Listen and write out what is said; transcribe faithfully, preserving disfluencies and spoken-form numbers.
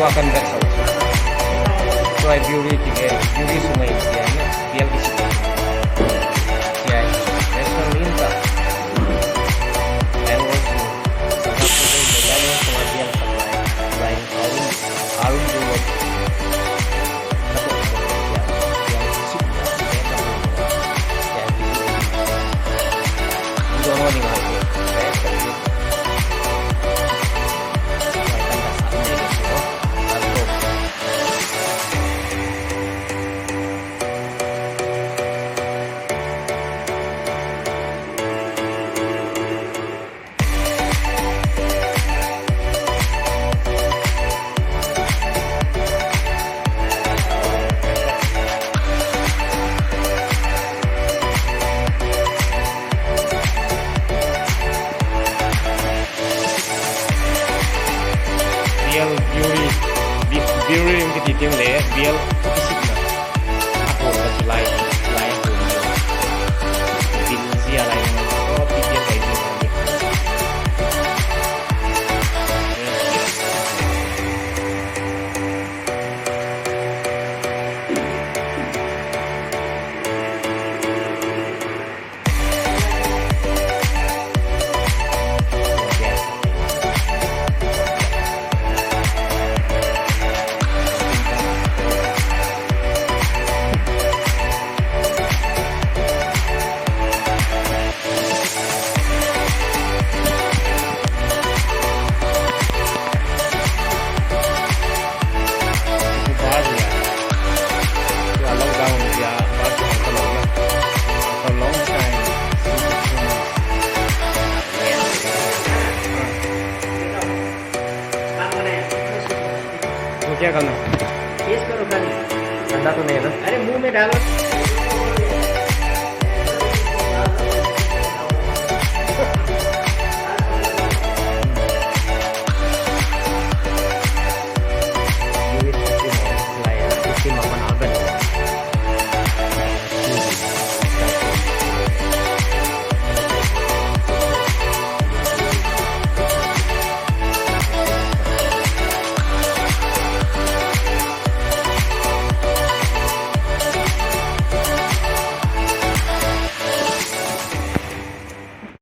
Tua kan vet sau. Tua hi brewery ti ve, brewery sunga hin tia hi, bial kisik. Tia hi, restaurant lim tah. Bangalore sunga, Singapore sunga, Bangalore sunga bial kisik lai. Tua hi, Arun, Arun Brewery. Bial brewery, bi-, brewery kiti teng le, bial kisik na. Apo na kilai, kilai apo na. Bil zia lai na, oh, bil zia lai na. वो क्या करना? टेस्ट करो खाली। ठंडा तो नहीं है ना? अरे, मुंह में डालो।